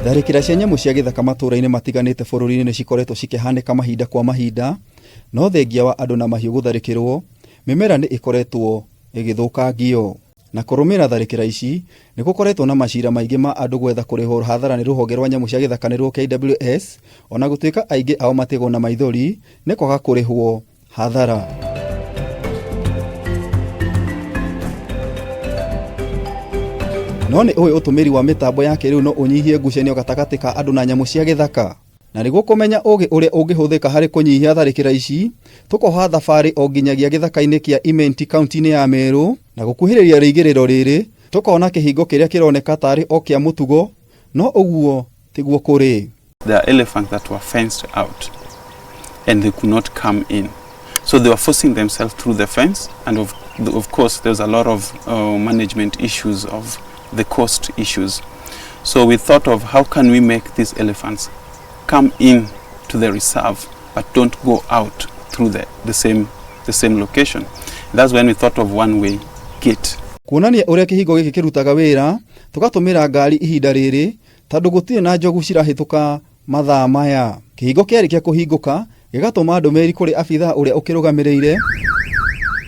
Tharĩkĩra cia nyamũ cia gĩthaka matũũra-inĩ matiganĩte bũrũri-inĩ nĩ cikoretwo cikĩhanĩka mahinda kwa mahinda, no thengia wa andũ na mahiũ gũtharĩkĩrwo, mĩmera nĩ ĩkoretwo ĩgĩthũkangio. Na kũrũmĩrĩra tharĩkĩra ici, nĩ gũkoretwo na macira maingĩ ma andũ gwetha kũrĩhwo hathara nĩ rũhonge rwa nyamũ cia gĩthaka nĩruo KWS, ona gũtuĩka aingĩ ao matigwo na maithori nĩ kwaga kũrĩhwo hathara. No nĩ ũĩ ũtũmĩri wa mĩtambo ya kĩrĩu no ũnyihie ngucanio gatagatĩ ka andũ na nyamũ cia gĩthaka? Na nĩguo kũmenya ũgĩ ũrĩa ũngĩhũthĩka harĩ kũnyihia tharĩkĩra ici, tũkoha thabarĩ o nginyagia gĩthaka-inĩ kĩa Imenti kaunti-inĩ ya Meru, na gũkuhĩrĩria rĩigĩrĩro rĩrĩ, tũkona kĩhingo kĩrĩa kĩroneka tarĩ o kĩa mũtugo, no ũguo tiguo kũrĩ. There are elephants that were fenced out and they could not come in. So they were forcing themselves through the fence, and of course there's a lot of management issues of the cost issues. So we thought of how can we make these elephants come in to the reserve but don't go out through the same location. That's when we thought of one-way gate. Kuonania ũrĩa kĩhingo gĩkĩ kĩrutaga wĩra, tũgatũmĩra ngari ihinda rĩrĩ tondũ gũtirĩ na njogu cirahĩtũka mathaa maya. Kĩhingo kĩarĩkia kũhingũka gĩgatũma ndũmĩrĩri kũrĩ abithaa ũrĩa ũkĩrũgamĩrĩire,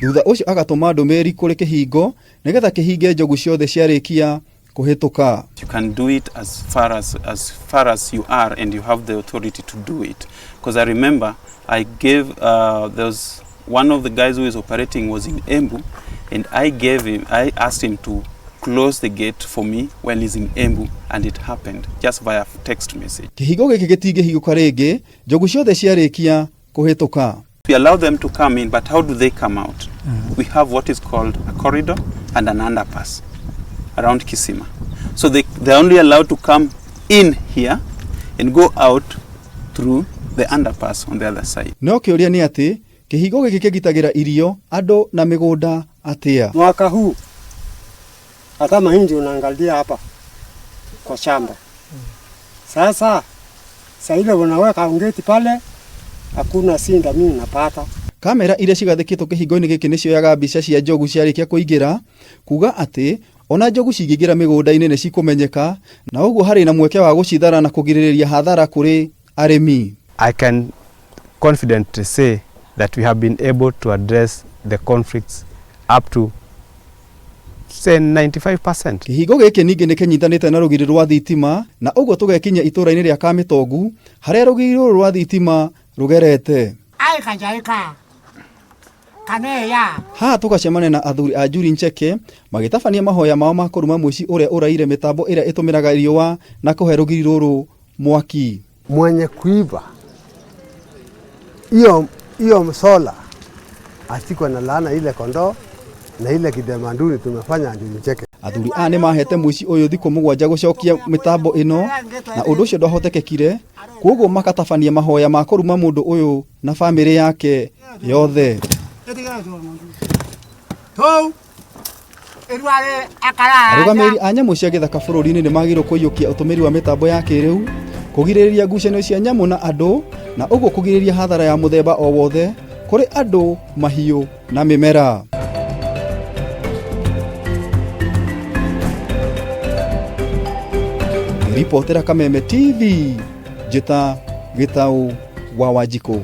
thutha ũcio agatũma ndũmĩrĩri kũrĩ kĩhingo nĩgetha kĩhinge njogu ciothe ciarĩkia kũhĩtũka. You can do it as far as you are and you have the authority to do it. Because I remember I gave there was one of the guys who is operating was in Embu, and I asked him to close the gate for me while he's in Embu, and it happened just via text message. Kĩhingo gĩkĩ gĩtingĩhingũka rĩngĩ njogu ciothe ciarĩkia kũhĩtũka. We allow them to come in, but how do they come out? We have what is called a corridor and an underpass around Kisima. So they're only allowed to come in here and go out through the underpass on the other side. No kĩũria nĩ atĩ kĩhingo gĩkĩ kĩgitagĩra irio, andũ na mĩgũnda atĩa? Mwaka huu hata mahindi unaangalia hapa kwa shamba. Sasa saa ile unaweka gate pale, hakuna shida mimi napata. Kamera iria cigathĩkĩtwo kĩhingo-inĩ gĩkĩ nĩ cioyaga mbica cia njogu ciarĩkia kũingĩra, kuga atĩ ona njogu cingĩingĩra mĩgũnda-inĩ nĩ cikũmenyeka, na ũguo harĩ na mweke wa gũcithara na kũgirĩrĩria hathara kũrĩ arĩmi. I can confidently say that we have been able to address the conflicts up to, say, 95%. Kĩhingo gĩkĩ ningĩ nĩ kĩnyitanĩte na rũgiri rwa thitima, na ũguo tũgekinyia itũũra-inĩ rĩa Kamĩtongu harĩa rũgiri rũrũ rwa thitima rũgerete. Haha tũgacemania na athuri a Njuri Ncheke magĩtabania mahoya mao ma kũruma mũici ũrĩa ũraire mĩtambo ĩrĩa ĩtũmĩraga riũa na kũhe rũgiri rũrũ mwaki. Mwenye kuiba hiyo hiyo sola ashikwe na laana ile kondoo na ile kitamaduni tumefanya Njuri Ncheke. Athuri aya nĩ mahete mũici ũyũ thikũ 7 gũcokia mĩtambo ĩno, na ũndũ ũcio ndwahotekekire, koguo makatabania mahoya ma kũruma mũndũ ũyũ na bamĩrĩ yake yothe. Arũgamĩrĩri a nyamũ cia gĩthaka bũrũri-inĩ nĩ magĩrĩirwo kũiyũkia ũtũmĩri wa mĩtambo ya kĩrĩu kũgirĩrĩria ngucanio cia nyamũ na andũ, na ũguo kũgirĩrĩria hathara ya mũthemba o wothe kũrĩ andũ, mahiũ na mĩmera. Ripotera Kameme TV, Njĩta Gĩtaũ wa Wanjikũ.